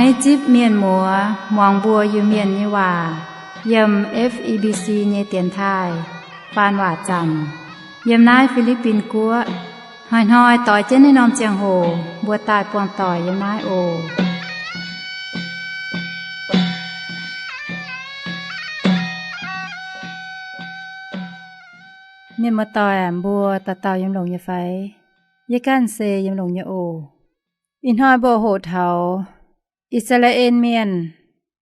Naaiv zipv mienh muoz muangx mbuo Iu-Mienh nyei waac yiem F E B C nyei dienx taaih faan waac zaamc yiem naaiv Fi^li^bin Guoqv. Hnoi-hnoi doix jienv naaiv norm ziangh hoc mbuo daaih buangh doic yiem naaiv oc. Mienh muoz-doic, mbuo dauh dauh yiem longx nyei fai? Yie ganh se yiem longx nyei oc. Ih hnoi mbuo hoqc taux I^saa^laa^en Mienh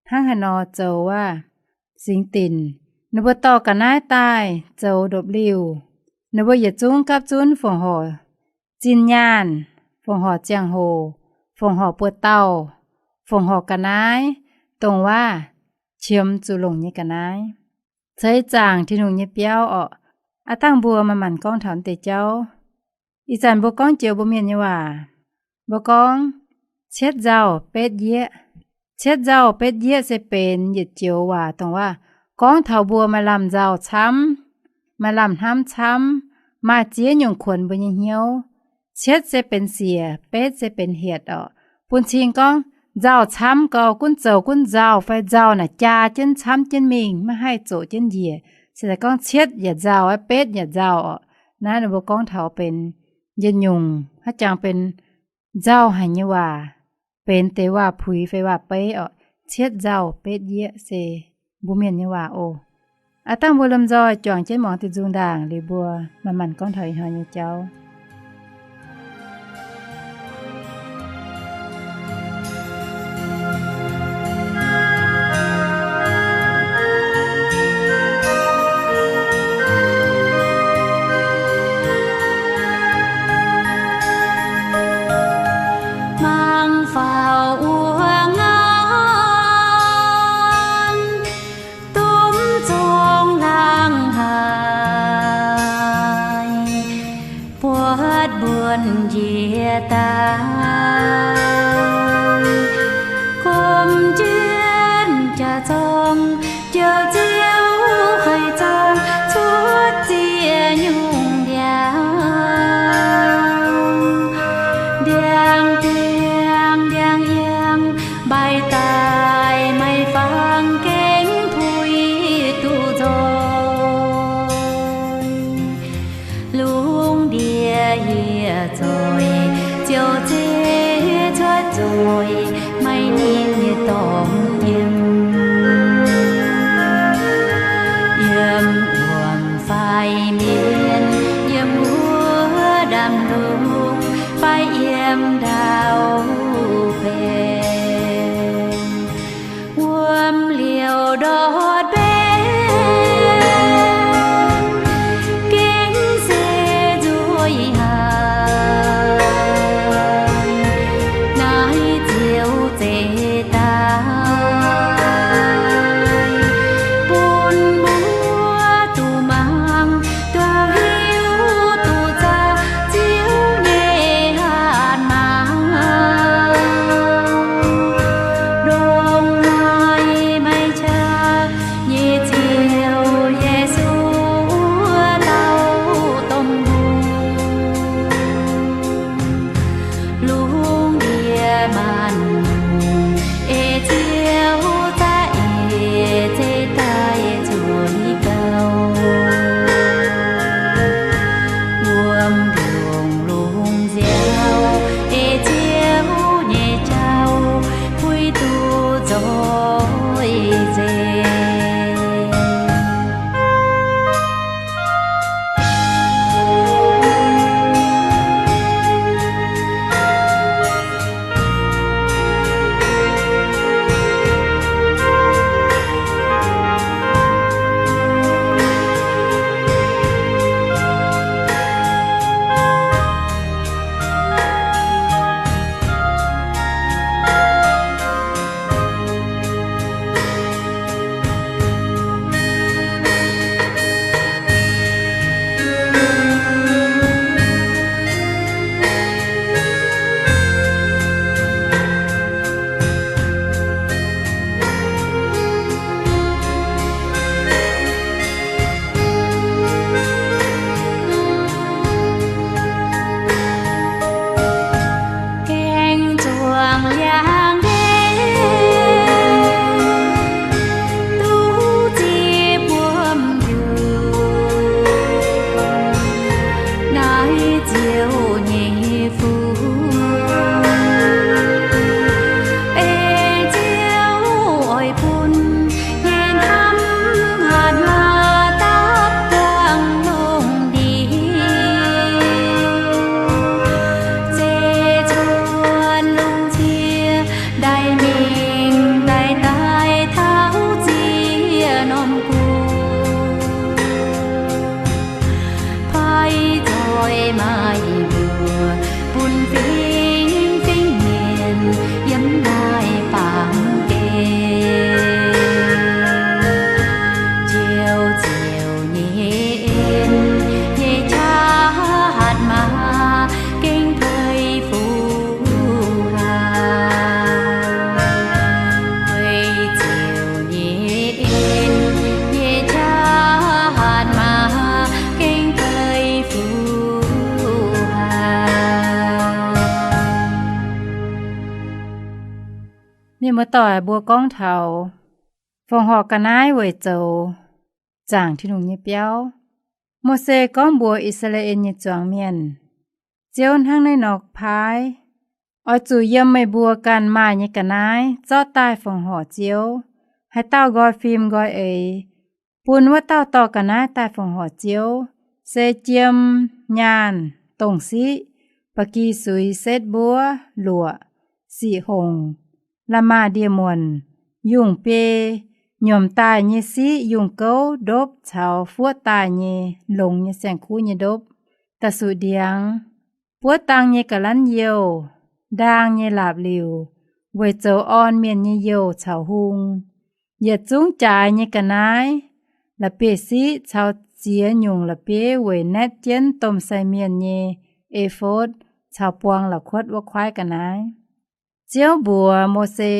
hnangv haaix nor zoux waac, singx dinc. Ninh mbuo dorh ga'naaiv daaih zoux ndopv-liuh. Ninh mbuo yietc zungv gapv zunv fongc horc zinh nyaanh, fongc horc ziangh hoc, fongc horc buoz-dauh, fongc horc ga'naaiv, dongh waac qiemx zuqc longc nyei ga'naaiv, ceix zaangc Tin-Hungh nyei biauv orqc. Aav dangh mbuo manc-manc gorngv taux deix jauv. Ih zanc mbuo gorngv joux mbuo Mienh nyei waac, mbuo gorngv cietv nzauh betv yieqv. Cietv nzauh betv yieqv se benx yietc joux waac dongh waac gorngv taux mbuo maaih lamh nzauh camv, maaih lamh hnamv camv, maaih ziex nyungc kuonx mbuo nyei hnyouv. Cietv se benx siec, betv se benx hietc orqc. Bun cing gorngv nzauh camv gau, gunv zoux gunv nzauh fai nzauh naaic jaa jienv camv jienv mingh, maiv haih zoqc jienv njiec, se gorngv cietv yaac nzauh, betv yaac nzauh orqc. Naaiv ninh mbuo gorngv taux benx yietc nyungc haaix jangx benx nzauh haic nyei waac, benx deix waac-puix fai waac-beiv orqc. Cietv nzauh betv yieqv se mbuo Mienh nyei waac oc. Aav dangh mbuo lomh nzoih juangc jienv muangx diuh nzung ndaangc liuz mbuo manc-manc gorngv taux ih hnoi nyei jauv. Mangc faaux wuov norm, domh zong laangz haic, buo Muoz-doic, mbuo gorngv taux fongc horc ga'naaiv weic zoux zaangc Tin-Hungh nyei biauv. Mose gorngv mbuox I^saa^laa^en nyei zuangx mienh, Ziouv hnangv naaiv nor paaiv, Oix zuqc yiem meih mbuo ganh maaih nyei ga'naaiv zorqv daaih fongc horc Ziouv. Haaix dauh nqoi fim nqoi eix, bun wuov dauh dorh ga'naaiv daaih fongc horc Ziouv, se jiem, nyaanh, dongh siqv, ba'gi suix, setv mbuov, luoqc, siqv hongc, la'maah ndie-muonc, yungh biei, nyiemc daaih nyei siqv, yungh gouv ndopv caux fuoqv daaih nyei longx nyei saeng-kuv nyei ndopv, da'suqv ndiangx, buov dang nyei ga'lanv youh, ndaang nyei laapc liuc, weic zoux orn mienh nyei youh caux hung. Yietc zungv jaaix nyei ga'naaiv, la'bieiv-siqv caux ziex nyungc la'bieiv weic naetv jienv domh sai mienh nyei e^fotv caux buang la'kuotv wuov kuaaiv ga'naaiv. Ziouv mbuox Mose,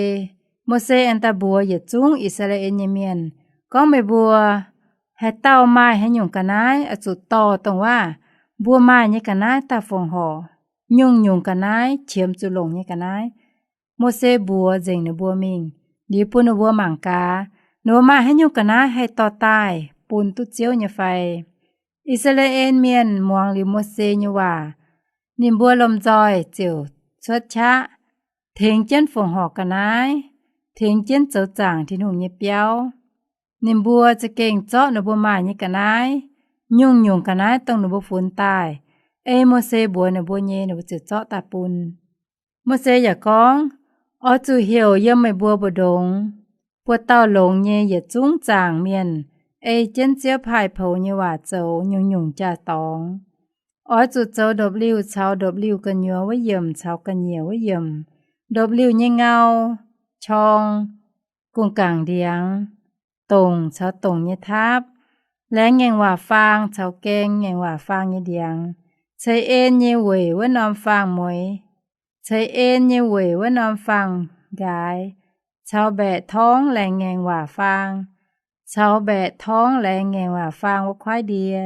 Mose aengx daaih mbuox yietc zungv I^saa^laa^en nyei mienh gorngv, Meih mbuo haaix dauh maaih haaix nyungc ga'naaiv oix zuqc dorh dongh waav mbuo maaih nyei ga'naaiv daaih fongc horc, nyungc-nyungc ga'naaiv, qiemx zuqc longc nyei ga'naaiv. Mose mbuox nzengc ninh mbuo mingh, liuz bun ninh mbuo mangc gaax, ninh mbuo maaih haaix nyungc ga'naaiv haih dorh daaih bun duqv Ziouv nyei fai. I^saa^laa^en Mienh muangx liuz Mose nyei waac, ninh mbuo lomh nzoih ziouc cuotv qaqv, tengx jienv fongc horc ga'naaiv, tengx jienv zoux zaangc Tin-Hungh nyei biauv. Ninh mbuo za'gengh zorqv ninh mbuo maaih nyei ga'naaiv, nyungc-nyungc ga'naaiv dongh ninh mbuo funx daaih, ei Mose mbuox ninh mbuo nyei, ninh mbuo ziouc zorqv daaih bun. Mose yaac gorngv, Oix zuqc heuc yiem meih mbuo mbu'ndongx buo dauh longx nyei yietc zungv zaangc mienh ei jienv Ziouv paaiv poux nyei waac zoux nyungc-nyungc jaa-dorngx. Oix zuqc zoux ndopv-liuh caux ndopv-liuh gu'nyuoz wuov yiemc caux ga'nyiec wuov yiemc, ndopv-liuh nyei ngau, qorng, gong-gaangc ndiangx, dongc caux dongc nyei taapv, laengz ngaengc waac faang caux gaeng ngaengc waac faang nyei ndiangx, ceix en nyei weic wuov norm faang-mueiz, ceix en nyei weic wuov norm faang-nqaaix, caux mbaeqc torngv laengz ngaengc waac faang, caux mbaeqc torngv laengz ngaengc waac faang wuov kuaaiv ndie,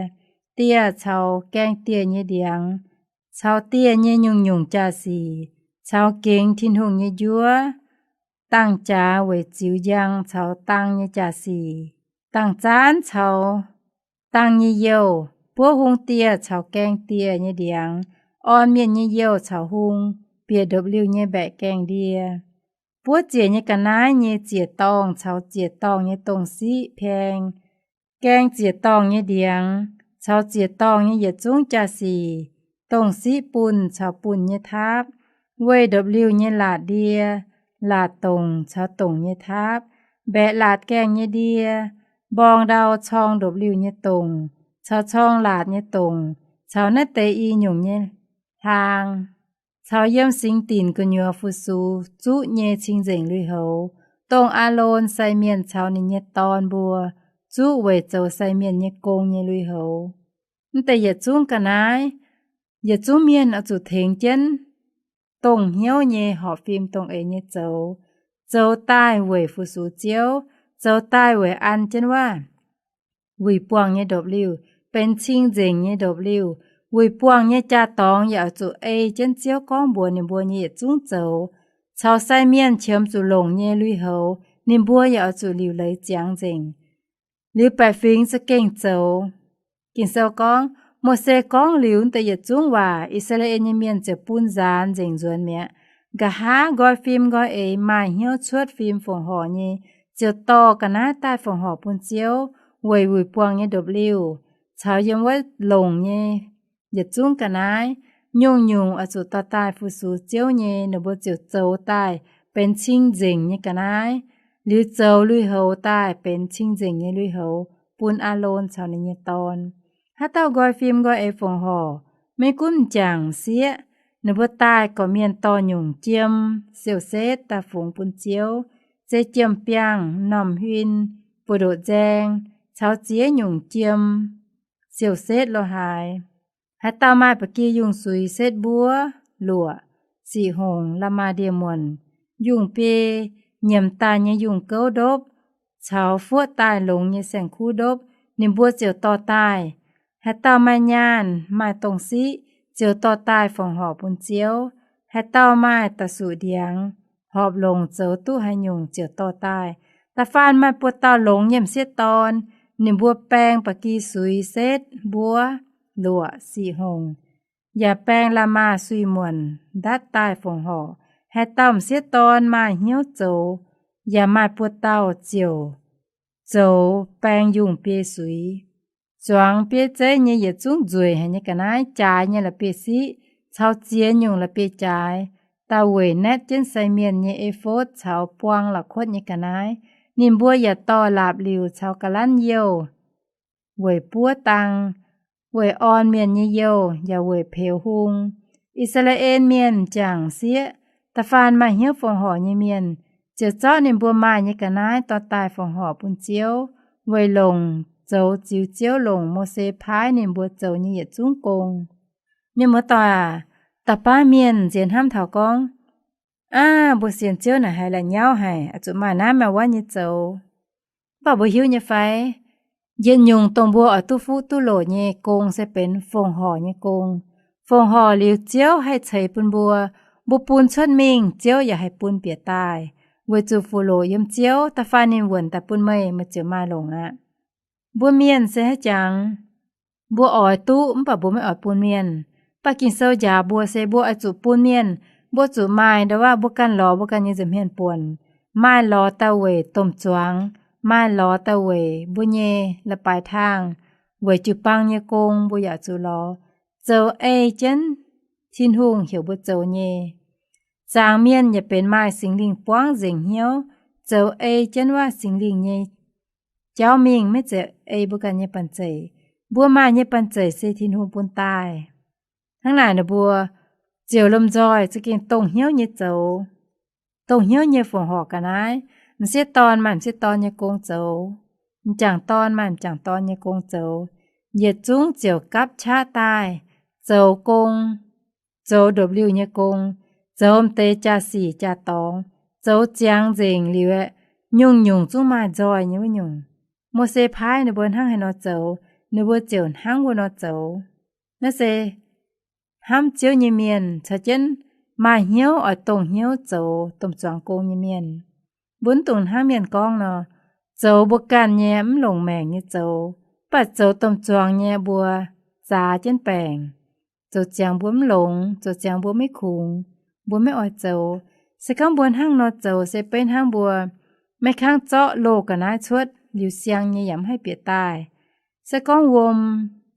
dieh caux gaeng dieh nyei ndiangx, caux dieh nyei nyungc-nyungc jaa-sic, caux gengx Tin-Hungh nyei njuov, dangh jaax weic ziux njang caux dang nyei jaa-sic, dangh zaanv caux dang nyei youh, buov hung dieh caux gaeng dieh nyei ndiangx, orn mienh nyei youh caux hung, bieqc ndopv-liuh nyei mbaeqc gaengh ndie. Buov ziec nyei ga'naaiv nyei ziec-dorngh caux ziec-dorngh nyei dongh siqv paeng, gaeng ziec-dorngh nyei ndiangx, caux ziec-dorngh nyei yietc zungv jaa-sic, dongh siqv bunh caux bunh nyei taapv, weih ndopv-liuh nyei laatc ndie, laatc dongc caux dongc nyei taapv, mbaeqc laatc gaengh nyei ndie, mborng ndau corng ndopv-liuh nyei dongc, caux corng laatc nyei dongc, caux naaiv deix i nyungc nyei hlaang, caux yiem singx dinc gu'nyuoz fu-sux zuqv nyei cing-nzengc lui-houx, dongh Aalon sai mienh caux ninh nyei dorn mbuo zuqv weic zoux sai mienh nyei gong nyei lui-houx. Mv deix yietc zungv ga'naaiv, yietc zungv mienh oix zuqc tengx jienv dongh hnyouv nyei horpc fim dongh eix nyei zoux, zoux daaih weic fu-sux Ziouv, zoux daaih weic an jienv waac wuic buangh nyei ndopv-liuh benx cing-nzengc nyei ndopv-liuh. Wuic buangh nyei jaa-dorngx yaac oix zuqc ei jienv Ziouv gorngv mbuox ninh mbuo nyei yietc zungv zoux, caux sai mienh qiemx zuqc longc nyei lui-houx ninh mbuo yaac oix zuqc liuc leiz ziangx nzengc. Liuz baeqc fingx za'gengh zoux. Ging-Sou gorngv, Mose gorngv liuz deix yietc zungv waac, I^saa^laa^en nyei mienh ziouc bun nzaanx nzengc nzuonx mi'aqv. Nqa'haav nqoi fim nqoi eix maaih hnyouv cuotv fim fongc horc nyei, ziouc dorh ga'naaiv daaih fongc horc bun Ziouv weic wuic buangh nyei ndopv-liuh, caux yiem wuov longc nyei yietc zungv ga'naaiv, nyungc-nyungc oix zuqc dorh daaih fu-sux Ziouv nyei, ninh mbuo ziouc zoux daaih benx cing-nzengc nyei ga'naaiv, liuz zoux lui-houx daaih benx cing-nzengc nyei lui-houx bun Aalon caux ninh nyei dorn. Haaix dauh nqoi fim nqoi eix fongc horc, maiv gunv m'jangc m'sieqv, ninh mbuo daaih gorqv-mienh dorh nyungc jiem siou-setv daaih fungx bun Ziouv, zei jiem-biangh, m'normh huin, buoz-ndoqv nzaeng, caux ziex nyungc jiem siou-setv lo haaix. Haaix dauh maaih ba'gi yungh suix, setv mbuov, luoqc, siqv hongc, la'maah ndie-muonc, yungh biei, nyiemc daaih nyei yungh gouv ndopv, caux fuoqv daaih longx nyei saeng-kuv ndopv, ninh mbuo ziouc dorh daaih. Haaix dauh maaih nyaanh, maaih dongh siqv, ziouc dorh daaih fongc horc bun Ziouv. Haaix dauh maaih da'suqv ndiangx, horpc longc zoux duqv haaix nyungc ziouc dorh daaih. Da'faanh maaih buoz dauh longx nyei m'sieqv dorn, ninh mbuo baeng ba'gi suix setv, mbuov, luoqc, sic hngongx, yaac baeng la'maah suiv-muonc ndatv daaih fongc horc. Haaix dauh m'sieqv dorn maaih hnyouv zoux, yaac maaih buoz dauh ziouc zoux baeng yungh biei suix. Zuangx bieiv zeiv nyei yietc zungv nzueic haic nyei ga'naaiv, jaaix nyei la'bieiv-siqv caux ziex nyungc la'bieiv-jaaix, dauh weic naetv jienv sai mienh nyei e^fotv caux buang la'kuotv nyei ga'naaiv. Ninh mbuo yaac dorh laapc liuc caux ga'lanv youh weic buov dang, weic orn mienh nyei youh yaac weic peux hung. I^saa^laa^en Mienh m'jangc sieqv, da'faanh maaih hnyouv fongc horc nyei mienh, ziouc zorqv ninh mbuo maaih nyei ga'naaiv dorh daaih fongc horc bun Ziouv, weic longc zoux ziux Ziouv longc Mose paaiv ninh mbuo zoux nyei yietc zungv gong. Mienh muoz-doic aac, da'faanh mienh nziex hnamv taux gorngv, Aav, mbuo sienx Ziouv naaic haiz la'nyauv haic, oix zuqc maaih naaiv maaih wuov nyei zoux. Mv baac mbuo hiuv nyei fai, yietc nyungc dongh mbuo oix duqv fuqv duqv loc nyei gong se benx fongc horc nyei gong. Fongc horc liuz Ziouv haih ceix bun mbuo, mbuo bun cuotv mingh Ziouv yaac haih bun bieqc daaih, weic zuqc fuqv loc yiem Ziouv. Da'faanh ninh wuonc daaih bun meih, meih ziouc maaih longc aqv. Mbuo mienh se haaix jangx, mbuo oix duqv mv baac mbuo maiv oix bun mienh. Mv baac Ging-Sou njaaux mbuo se mbuo oix zuqc bun mienh. Mbuo zuqc maaih ndo waav mbuo ganh lorz mbuo ganh nyei nza'hmien buonc, maaih lorz daaih weic domh zuangx, maaih lorz daaih weic mbuo nyei la'baaix taangh, weic jiu-baang nyei gong mbuo yaac zuqc lorz. Zoux ei jienv Tin-Hungh heuc mbuo zoux nyei. Zaangc mienh yaac benx maaih Singx Lingh buangv nzengc hnyouv, zoux ei jienv waac Singx Lingh nyei jauv mingh, maiv zeiz ei mbuo ganh nyei banh zeic. Mbuo maaih nyei banh zeic se Tin-Hungh bun daaih. Hnangv naaic ninh mbuo ziouc lomh nzoih za'gengh dongh hnyouv nyei zoux, dongh hnyouv nyei fongc horc ga'naaiv. M'sieqv dorn maaih m'sieqv dorn nyei gong zoux, m'jangc dorn maaih m'jangc dorn nyei gong zoux, yietc zungv ziouc gapv qaqv daaih zoux gong, zoux ndopv-liuh nyei gong, zoux m'deix jaa-sic jaa-dorngx, zoux ziangx nzengc liuz aeqv, nyungc-nyungc zungv maaih nzoih nyei wuov nyungc. Mose paaiv ninh mbuo hnangv haaix nor zoux, ninh mbuo ziouc hnangv wuov nor zoux. Naaiv se hnamv Ziouv nyei mienh caux jienv maaih hnyouv oix dongh hnyouv zoux domh zuangx gong nyei mienh. Mbuo mv dungx hnangv mienh gorngv nor, zoux mbuo ganh nyei mv longc maengc nyei zoux, mv baac zoux domh zuangx nyei mbuo zaax jienv baengc, zoux ziangx mbuo mv longx, zoux ziangx mbuo maiv kungx, mbuo maiv oix zoux. Se gorngv mbuo hnangv nor zoux se beiv hnangv mbuo maiv kangv zorqv loz ga'naaiv cuotv, liuz siang nyei yaac mv haih bieqc daaih. Se gorngv wuom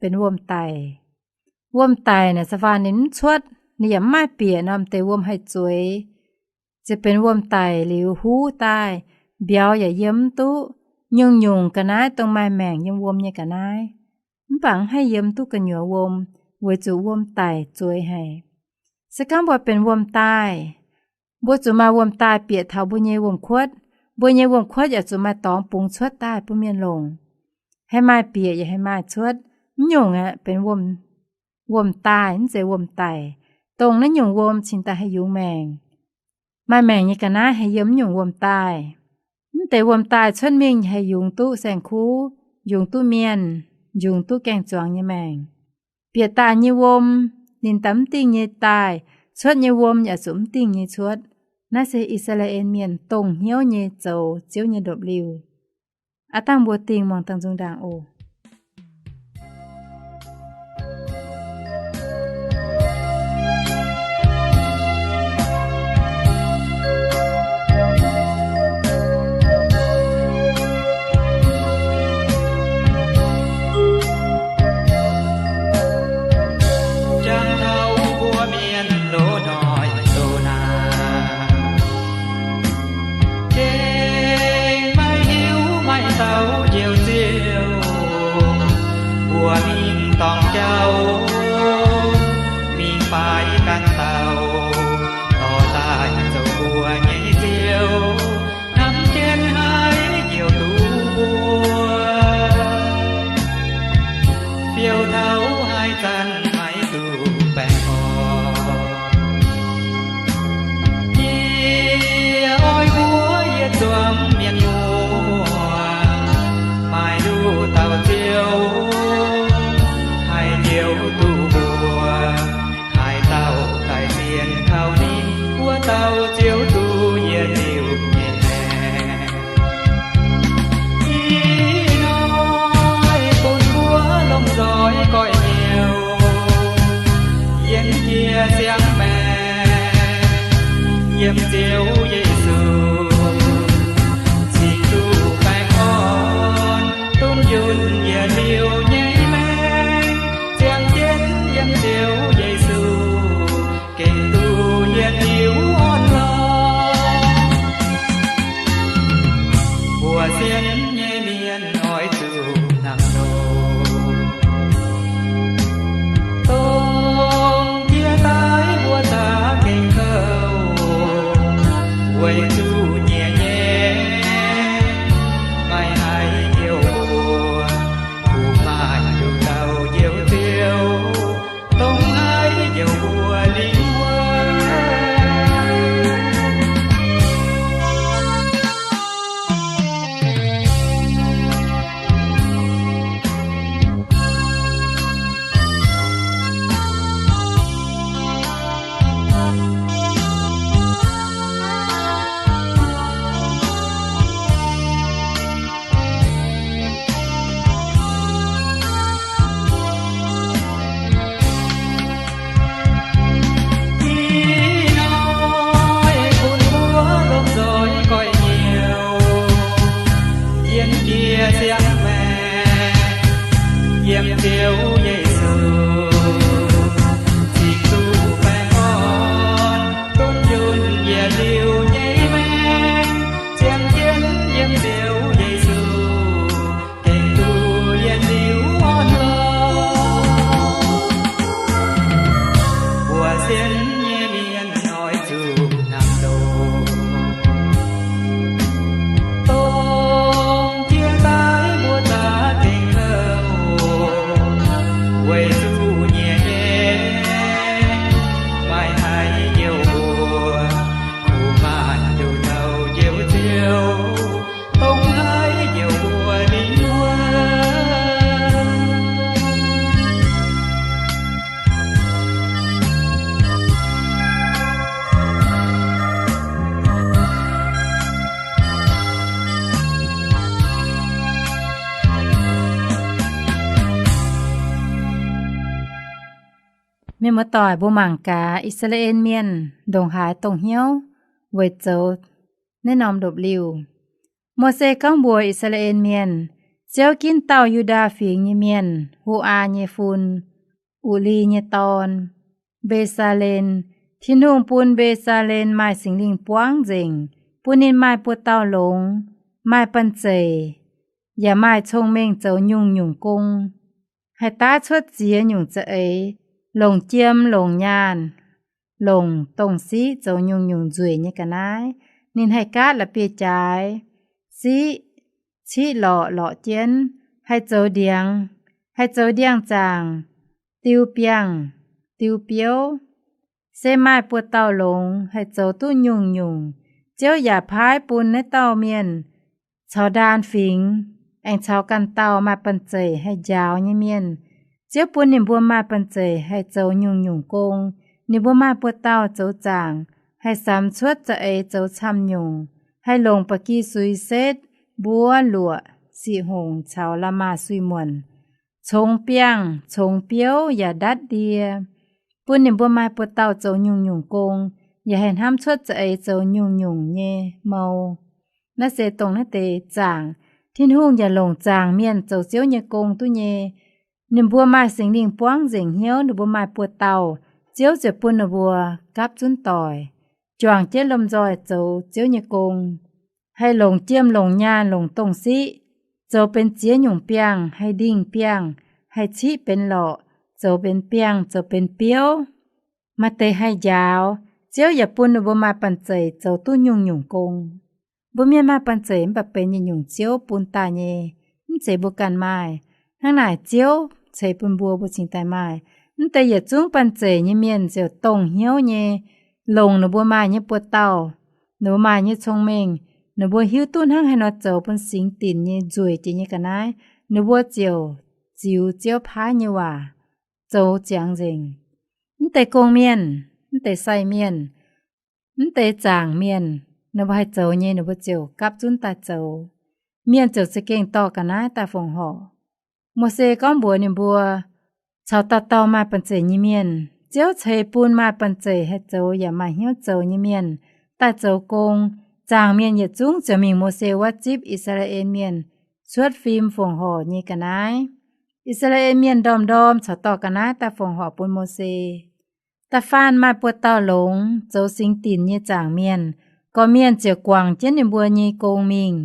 benx wuom-daic, wuom-daic naaic se faanh ninh mv cuotv, ninh yaac mv maaih bieqc nor, m'deix wuom haih zueiz, ziouc benx wuom-daic liuz huv daaih, mbiauz yaac yiem mv duqv. Nyungc-nyungc ga'naaiv dongh maaih maengc yiem wuom nyei ga'naaiv, mv baac mv haih yiem duqv gu'nyuoz wuom, weic zuqc wuom-daic zueiz haic. Se gorngv mbuo benx wuom-daaih, mbuo zuqc maaih wuom-daaih bieqc taux mbuo nyei wuom-kuotv. Mbuo nyei wuom-kuotv yaac zuqc maaih dorngx bungx cuotv daaih bun mienh longc. Haih maaih bieqc yaac haih maaih cuotv. Mv nyungc aeqv, benx wuom, wuom-daaih mv zeiz wuom-daic. Dongh naaiv nyungc wuom cingx daaih haih yungz maengc. Maaih maengc nyei ga'naaiv haih yiem mv nyungc wuom-daaih. Mv deix wuom-daaih cuotv mingh haih yungz duqv saeng-kuv, yungz duqv mienh, yungz duqv gaeng-zuangx nyei maengc. Bieqc daaih nyei wuom, ninh daaih mv dingh nyei daaih, cuotv nyei wuom yaac zuqc mv dingh nyei cuotv. Naaiv se I^saa^laa^en Mienh dongh hnyouv nyei zoux Ziouv nyei ndopv-liuh. Aav dangh mbuo dingh muangx dangh nzung ndaangc oc. Jangx taux mbuo mienh loz-hnoi loz-naanc, gengh maiv hiuv maaih dauh njoux Ziouv. Mbuo mingh dorngc jauv, mingh faix ganh dauh, dorh daaih zoux mbuo nyei Ziouv, hnamv jienv haiz njoux duqv mbuo, fiou taux haaix zanc maiv zuqc baengh orn. Yie oix mbuox yietc zuangx mienh muoz, maaih nduqc dauh Ziouv haih njoux duqv Sienx nyei mienh oix zuqc hnamv loh, dongh jiex daaih mbuo za'gengh kouv, weic zuqc nyiec nyei maaih haiz njoux mbuo, kuv maaih nduqc dauh njoux Ziouv, dongh haiz njoux mbuo lingh wuonh. Ih hnoi bun mbuo lomh nzoih goiv nyuoz, yiem jiex siang-maengc, yiem Ziouv Yesu cing duqv baengh orn, dunh yunh yietc liuz nyei maengc, ziangh jienv yiem Ziouv Yesu gengh duqv yietc liuz orn lorqc. Mbuo sienx nyei mienh oix zuqc hnamv loh, dongh jiex daaih mbuo za'gengh kouv, weic zuqc nyiec nyei maaih haiz njoux mbuo, kuv maaih nduqc dauh njoux Ziouv, dongh haiz njoux mbuo lingh wuonh. Mienh muoz-doic, mbuo mangc gaax I^saa^laa^en Mienh ndongc haaix dongh hnyouv weic zoux naaiv norm ndopv-liuh. Mose gorngv mbuox I^saa^laa^en Mienh, Ziouv ginv dauh Yu^ndaa Fingx nyei mienh, Hu^aa nyei fun, Uli nyei dorn, Mbe^saa^len. Tin-Hungh bun Mbe^saa^len maaih Singx Lingh buangv nzengc, bun ninh maaih buoz-dauh longx, maaih banh zeic, yaac maaih cong-mengh zoux nyungc-nyungc gong, haih daav cuotv ziex nyungc za'eix, longc jiem, longc nyaanh, longc dongh siqv zoux nyungc-nyungc nzueic nyei ga'naaiv. Ninh haih gaatv la'bieiv-jaaix, siqv, ciqv lorqc, lorqc jienv, haih zoux ndiangx, haih zoux ndiangx-zaangc, diu biangh, diu biouv, se maaih buoz-dauh longx, haih zoux duqv nyungc-nyungc. Ziouv yaac paaiv bun naaiv dauh mienh caux ndaan fingx, aengx caux ganh dauh maaih banh zeic haih njaaux nyei mienh. Ziouv bun ninh mbuo maaih banh zeic haih zoux nyungc-nyungc gong. Ninh mbuo maaih buoz-dauh zoux zaangc, haih samx cuotv za'eix zoux camv-nyungc, haih longc ba'gi sui setv, mbuov luoqc, siqv hongc caux la'maah sui muonc, congx biangh, congx biouv yaac ndatv ndie. Bun ninh mbuo maaih buoz-dauh zoux nyungc-nyungc gong, yaac haih hnamv cuotv za'eix zoux nyungc-nyungc nyei mou. Naaiv se dongh naaiv deix zaangc. Tin-Hungh yaac longc zaangc mienh zoux Ziouv nyei gong duqv nyei. Ninh mbuo maaih Singx Lingh buangv nzengc hnyouv, ninh mbuo maaih buoz-dauh, Ziouv ziouc bun ninh mbuo gapv zunv doic, juangc jienv lomh nzoih zoux Ziouv nyei gong, haih longc jiem, longc nyaanh, longc dongh siqv, zoux benx ziex nyungc biangh, haih ndingh biangh, haih ciqv benx lorqc, zoux benx biangh, zoux benx biouv. Maaih deix haih njaaux. Ziouv yaac bun ninh mbuo maaih banh zeic zoux duqv nyungc-nyungc gong. Mbuo mienh maaih banh zeic mv baac benx yietc nyungc Ziouv bun daaih nyei. Mv zeiz mbuo ganh maaih. Hnangv naaic Ziouv ceix bun mbuo, mbuo cingx daaih maaih. Mv deix yietc zungv banh zeic nyei mienh ziouc dongh hnyouv nyei, longc ninh mbuo maaih nyei buoz-dauh, ninh mbuo maaih nyei cong-mengh, ninh mbuo hiuv duqv hnangv haaix nor zoux bun singx dinc nyei nzueic jiex nyei ga'naaiv, ninh mbuo ziouc ziux Ziouv paaiv nyei waac zoux ziangx nzengc. Mv deix gong-mienh, mv deix sai mienh, mv deix zaangc mienh, ninh mbuo haih zoux nyei, ninh mbuo ziouc gapv zunv daaih zoux. Mienh ziouc za'gengh dorh ga'naaiv daaih fongc horc. Mose gorngv mbuox ninh mbuo, caux dauh dauh maaih banh zeic nyei mienh, Ziouv ceix bun maaih banh zeic haih zoux yaac maaih hnyouv zoux nyei mienh daaih zoux gong. Zaangc mienh yietc zungv ziouc mingh Mose wuov zipv I^saa^laa^en Mienh cuotv fim fongc horc nyei ga'naaiv. I^saa^laa^en Mienh ndorm-ndorm caux dorh ga'naaiv daaih fongc horc bun Mose. Da'faanh maaih buoz-dauh longx zoux singx dinc nyei zaangc mienh, gorqv-mienh ziouc guangc jienv ninh mbuo nyei gong mingh.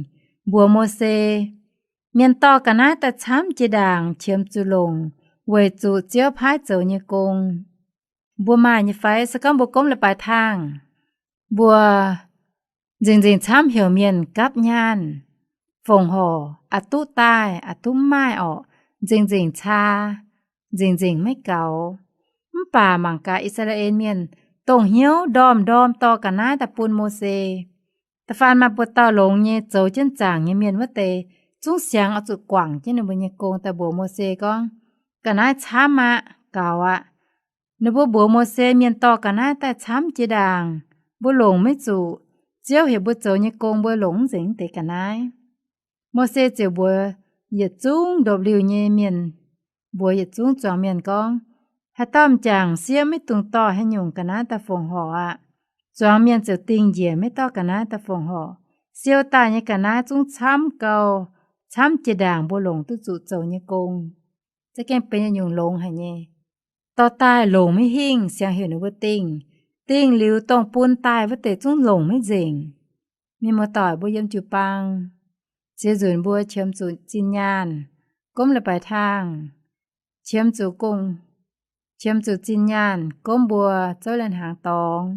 mbuox Mose, Mienh dorh ga'naaiv daaih camv jiex ndaangc qiemx zuqc longc, weic zuqc Ziouv paaiv zoux nyei gong. Mbuo maaih nyei fai? Se gorngv mbuo gomv la'baih tangh, mbuo nzengc-nzengc camv heuc mienh gapv nyaanh, fongc horc, aqc duqv daaih, aqc duqv mv maaih orqc, nzengc-nzengc caa, nzengc-nzengc maiv gaux. Mv baac mangc gaax I^saa^laa^en Mienh dongh hnyouv ndorm-ndorm dorh ga'naaiv daaih bun Mose. Da'faanh maaih buoz-dauh longx nyei zoux jienv zaangc nyei mienh wuov deix zungv siangx oix zuqc guangc jienv ninh mbuo nyei gong daaih mbuox Mose gorngv, Ga'naaiv camv aqv, gaux aqv. Ninh mbuo mbuox Mose, Mienh dorh ga'naaiv daaih camv jiex ndaangc, mbuo longc maiv zuqc. Ziouv heuc mbuo zoux nyei gong mbuo longc mv nzengc wuov deix ga'naaiv. Mose ziouc mbuox yietc zungv ndopv-liuh nyei mienh, mbuox yietc zungv zuangx mienh gorngv, Haaix dauh m'jangc sieqv maiv dungx dorh haaix nyungc ga'naaiv daaih fongc horc aqv. Zuangx mienh ziouc dingh njiec maiv dorh ga'naaiv daaih fongc horc. Siou daaih nyei ga'naaiv zungv camv gau, camv jiex ndaangc mbuo longc duqv zuqc zoux nyei gong. Za'gengh benx yietc nyungc longx haic nyei. Dorh daaih longc maiv hingh, siangx heuc ninh mbuo dingh. Dingh liuz, dongh bun daaih wuov deix zungv longc maiv nzengc. Mienh muoz-doic, mbuo yiem jiu-baang, ziex nzunc mbuo qiemx zuqc zinh nyaanh, gomv la'baih tangh, qiemx zuqc gong, qiemx zuqc zinh nyaanh gomv mbuo zouv lai-hnaangx dorngx,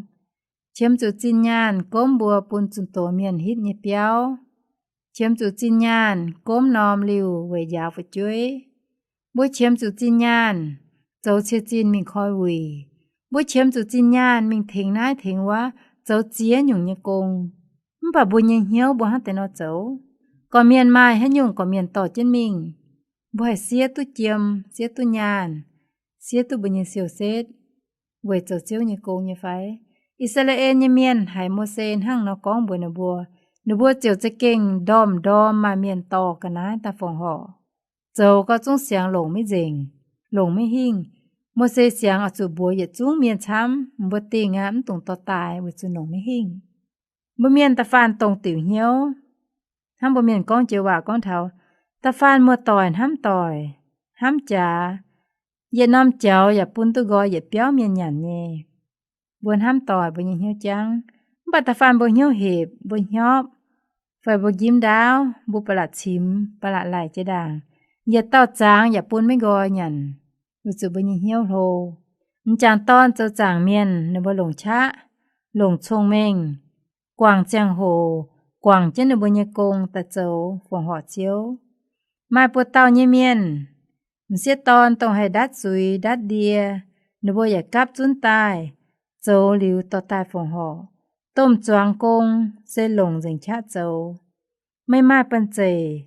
qiemx zuqc zinh nyaanh gomv mbuo bun zunh doz mienh hitv nyei biauv, qiemx zuqc zinh nyaanh gomv norm liuh weic njaaux fu'jueiv. Mbuo qiemx zuqc zinh nyaanh zoux cie-zinh mingh koi wuic. Mbuo qiemx zuqc zinh nyaanh mingh tengx naaiv tengx wuov, zoux ziex nyungc nyei gong. Mv baac mbuo nyei hnyouv mbuo hnangv deix nor zoux. Gorqv-mienh maaih haaix nyungc gorqv-mienh dorh jienv mingh. Mbuo haih siev duqv jiem, siev duqv nyaanh, siev duqv mbuo nyei siou-setv weic zoux Ziouv nyei gong nyei fai? I^saa^laa^en nyei mienh haiz Mose hnangv nor gorngv mbuox ninh mbuo, ninh mbuo ziouc za'gengh ndorm-ndorm maaih mienh dorh ga'naaiv daaih fongc horc. Zoux gau zungv siangx longc maiv nzengc, longc maiv hingh. Mose siangx oix zuqc mbuox yietc zungv mienh camv, mbuo dingh aqv, mv dungx dorh daaih weic zuqc longc maiv hingh. Mbuo mienh da'faanh dongh diuc hnyouv, hnangv mbuo mienh gorngv joux waac gorngv taux, da'faanh muoz-doic hnamv doic, hnamv jaax, yietc norm jaux yaac bun duqv nqoi yietc biauv mienh nyanc nyei. Mbuo hnamv doic mbuo nyei hnyouv jangv. Mv baac da'faanh mbuo hnyouv hepc, mbuo hnyopv, fai mbuo njimv ndaauv, mbuo ba'laqc cimx ba'laqc laic jiex ndaangc, yietc dauh zangx yaac bun maiv nqoi nyanc, weic zuqc mbuo nyei hnyouv hlo. M'jangc dorn zoux zaangc mienh, ninh mbuo longc qaqv, longc cong-mengh, guangc ziangh hoc, guangc jienv ninh mbuo nyei gong daaih zoux fongc horc Ziouv. Maaih buoz-dauh nyei mienh, m'sieqv dorn dongh haih ndatv zuiz ndatv ndie, ninh mbuo yaac gapv zunv daaih, zoux liuz dorh daaih fongc horc. Domh zuangx gong se longc nzengc qaqv zoux. Meih maaih banh zeic,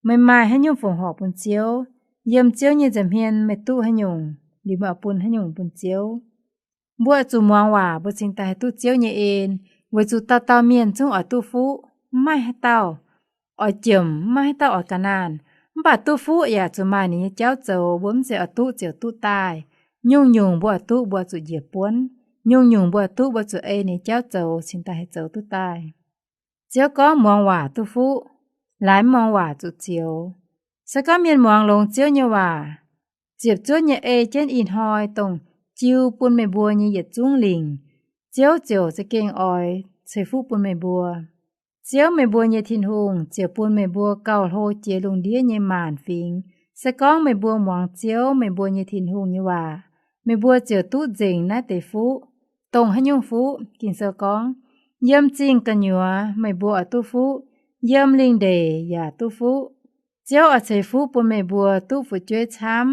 meih maaih haaix nyungc fongc horc bun Ziouv, yiem Ziouv nyei nza'hmien meih duqv haaix nyungc, liuz meih oix bun haaix nyungc bun Ziouv. Mbuo zuqc muangx waac mbuo cingx daaih haih duqv Ziouv nyei en, weic zuqc dauh dauh mienh zungv oix duqv fuqv, mv maaih haaix dauh oix jomc, mv maaih haaix dauh oix ga'naanh. Mv baac duqv fuqv yaac zuqc maaih ninh nyei jauv zoux. Mbuo mv zeiz oix duqv ziouc duqv daaih. Nyungc-nyungc mbuo oix duqv mbuo zuqc njiec buonv. Nyungc-nyungc mbuo oix duqv mbuo zuqc ei ninh nyei jauv zoux cingx daaih haih zoux duqv daaih. Ziouv gorngv muangx waac duqv fuqv, laaix mv muangx waac zuqc zioux. Se gorngv mienh muangx longx Ziouv nyei waac, ziepc zuoqv nyei ei jienv ih hnoi dongh jiu bun meih mbuo nyei yietc zungv lingc, Ziouv ziouc za'gengh oix ceix fuqv bun meih mbuo. Ziouv meih mbuo nyei Tin-Hungh ziouc bun meih mbuo gauh hlo jiex lungh ndiev nyei maanc fingx. Se gorngv meih mbuo muangx Ziouv meih mbuo nyei Tin-Hungh nyei waac, meih mbuo ziouc duqv nzengc naaiv deix fuqv. Dongh haaix nyungc fuqv? Ging-Sou gorngv, yiem zingh gu'nyuoz meih mbuo oix duqv fuqv, yiem lingh ndeic yaac duqv fuqv. Ziouv oix ceix fuqv bun meih mbuo duqv fu'jueiv camv,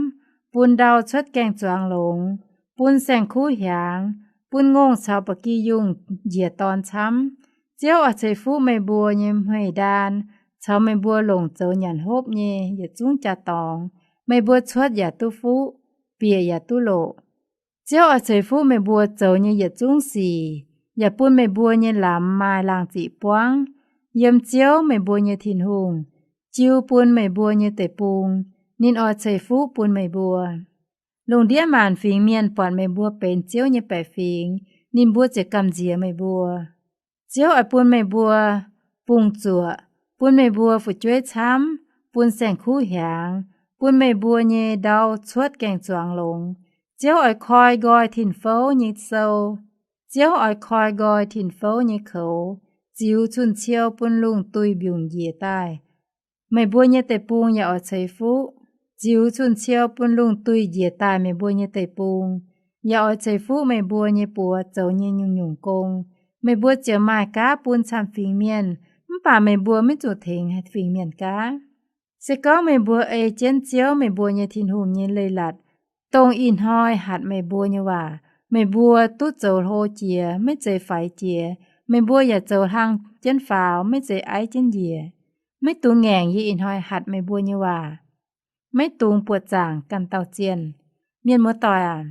bun ndau cuotv gaeng-zuangx longx, bun saeng-kuv hiaangx, bun ngongh caux ba'gi yungh njiec dorn camv. Ziouv oix ceix fuqv meih mbuo nyei hmeiv ndaan caux meih mbuo longc zoux nyanc hopv nyei yietc zungv jaa-dorngx. Meih mbuo cuotv yaac duqv fuqv, bieqc yaac duqv loqc. Ziouv oix ceix fuqv meih mbuo zoux nyei yietc zungv sic, yaac bun meih mbuo nyei lamz maaih laangh ziqc buangv. Yiem Ziouv, meih mbuo nyei Tin-Hungh, jiu bun meih mbuo nyei deic-bung, ninh oix ceix fuqv bun meih mbuo. Lungh ndiev maanc fingx mienh buatc meih mbuo benx Ziouv nyei baeqc fingx, ninh mbuo ziouc gamh nziex meih mbuo. Ziouv oix bun meih mbuo bungx-zuoqc, bun meih mbuo fu'jueiv camv, bun saeng-kuv hiaangx, bun meih mbuo nyei ndau cuotv gaeng-zuangx longx. Ziouv oix koi nqoi tin-fouv nyei sou. Ziouv oix koi nqoi tin-fouv nyei koux. ziux cun-ciou bun lungh duih mbiungc njiec daaih. Meih mbuo nyei deic-bung yaac oix ceix fuqv. Ziux cun-ciou bun lungh duih njiec daaih meih mbuo nyei deic-bung, yaac oix ceix fuqv meih mbuo nyei buoz zoux nyei nyungc-nyungc gong. Meih mbuo ziouc maaih gaav bun camv-fingx mienh, mv baac meih mbuo maiv zuqc tengx fingx mienh gaav. Se gorngv meih mbuo ei jienv Ziouv, meih mbuo nyei Tin-Hungh, nyei leiz-latc, dongh ih hnoi hatc meih mbuo nyei waac, meih mbuo duqv zoux hlo jiex, maiv zeiz faix jiex. Meih mbuo yaac zoux hlang jienv faaux, maiv zeiz aiv jienv njiec. Maiv dungx ngaengc yie ih hnoi hatc meih mbuo nyei waac. Maiv dungx buoqc zaangc ganh dauh zienh. Mienh muoz-doic aac,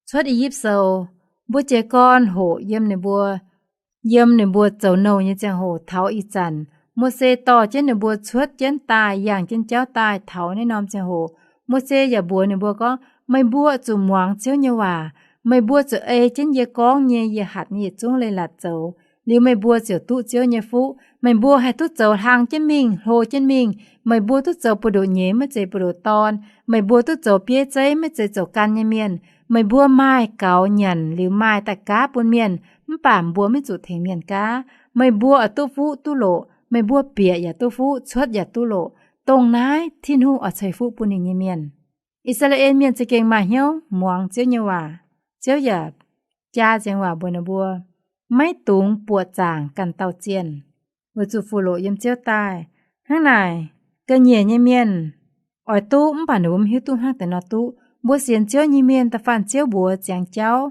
cuotv I^yipv Sou, mbuo jiez gorn hoqc yiem ninh mbuo, yiem ninh mbuo zoux nouh nyei ziangh hoc taux ih zanc, Mose dorh jienv ninh mbuo cuotv jienv daaih, yangh jienv jauv daaih taux naaiv norm ziangh hoc, Mose yaac mbuox ninh mbuo gorngv, meih mbuo zuqc muangx Ziouv nyei waac. Meih mbuo zuqc ei jienv yie gorngv nyei, yie hatc nyei yietc zungv leiz-latc zoux, liuz meih mbuo ziouc duqv Ziouv nyei fuqv. Meih mbuo haih duqv zoux hlang jienv mingh, hlo jienv mingh. Meih mbuo duqv zoux buoz-ndoqv nyeiz, maiv zeiz buoz-ndoqv dorn. Meih mbuo duqv zoux bieiv zeiv, maiv zeiz zoux gan nyei mienh. Meih mbuo maaih gaux nyanc liuz maaih daaih gaav bun mienh, mv baac mbuo maiv zuqc tengx mienh gaav. Meih mbuo oix duqv fuqv duqv loqc, meih mbuo bieqc yaac duqv fuqv, cuotv yaac duqv loqc. Dongh naaiv Tin-Hungh oix ceix fuqv bun ninh nyei mienh. I^saa^laa^en Mienh za'gengh maaih hnyouv muangx Ziouv nyei waac. Ziouv yaac jaa ziangx waac mbuox ninh mbuo, maiv dungx buoqc zaangc ganh dauh zienh, weic zuqc fuqv loqc yiem Ziouv daaih. Hnangv naaic, ga'nyiec nyei mienh oix duqv mv baac ninh mbuo maiv hiuv duqv hnangv deix nor duqv. Mbuo sienx Ziouv nyei mienh, da'faanh Ziouv mbuox ziangx jauv,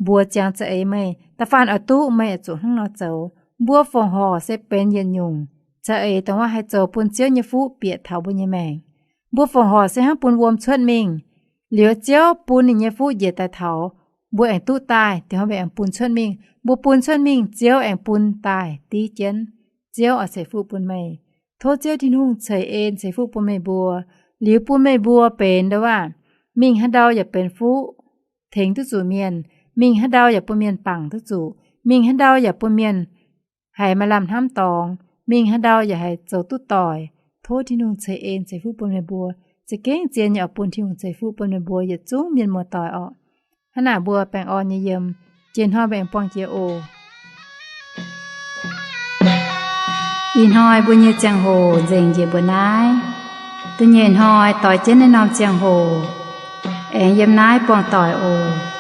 mbuox ziangx za'eix meih, da'faanh oix duqv meih oix zuqc hnangv nor zoux. Mbuo fongc horc se benx yietc nyungc za'eix dongh wuov haih zoux bun Ziouv nyei fuqv bieqc taux mbuo nyei maengc. Mbuo fongc horc se hnangv bun wuom cuotv mingh, liuz Ziouv bun ninh nyei fuqv njiec daaih taux, mbuo aengx duqv daaih, dingc hnoi mbuo aengx bun cuotv mingh. Mbuo bun cuotv mingh, Ziouv aengx bun daaih div jienv. Ziouv oix ceix fuqv bun meih. Tov Ziouv Tin-Hungh ceix en ceix fuqv bun meih mbuo, liuz bun meih mbuo benx ndo aav, mingh haaix ndau yaac benx fuqv, tengx duqv zuqc mienh. Mingh haaix ndau yaac bun mienh bangc duqv zuqc. Mingh haaix ndau yaac bun mienh haiz maaih lamh hnamv dorngx. Mingh haaix ndau yaac haiz zoux duqv doic. Tov Tin-Hungh ceix en ceix fuqv bun meih mbuo. Za'gengh zien nyei oix bun Tin-Hungh ceix fuqv bun meih mbuo yietc zungv mienh muoz-doic orqc. Hnangv naaic mbuo baengh orn nyei yiem. Jiex hnoi mbuo aengx buangh jiex oc. Ih hnoi mbuo nyei ziangh hoc nzengc njiec mbuo naaiv. Da'nyeic hnoi doix jienv naaiv norm ziangh hoc, aengx yiem naaiv buangh doic oc.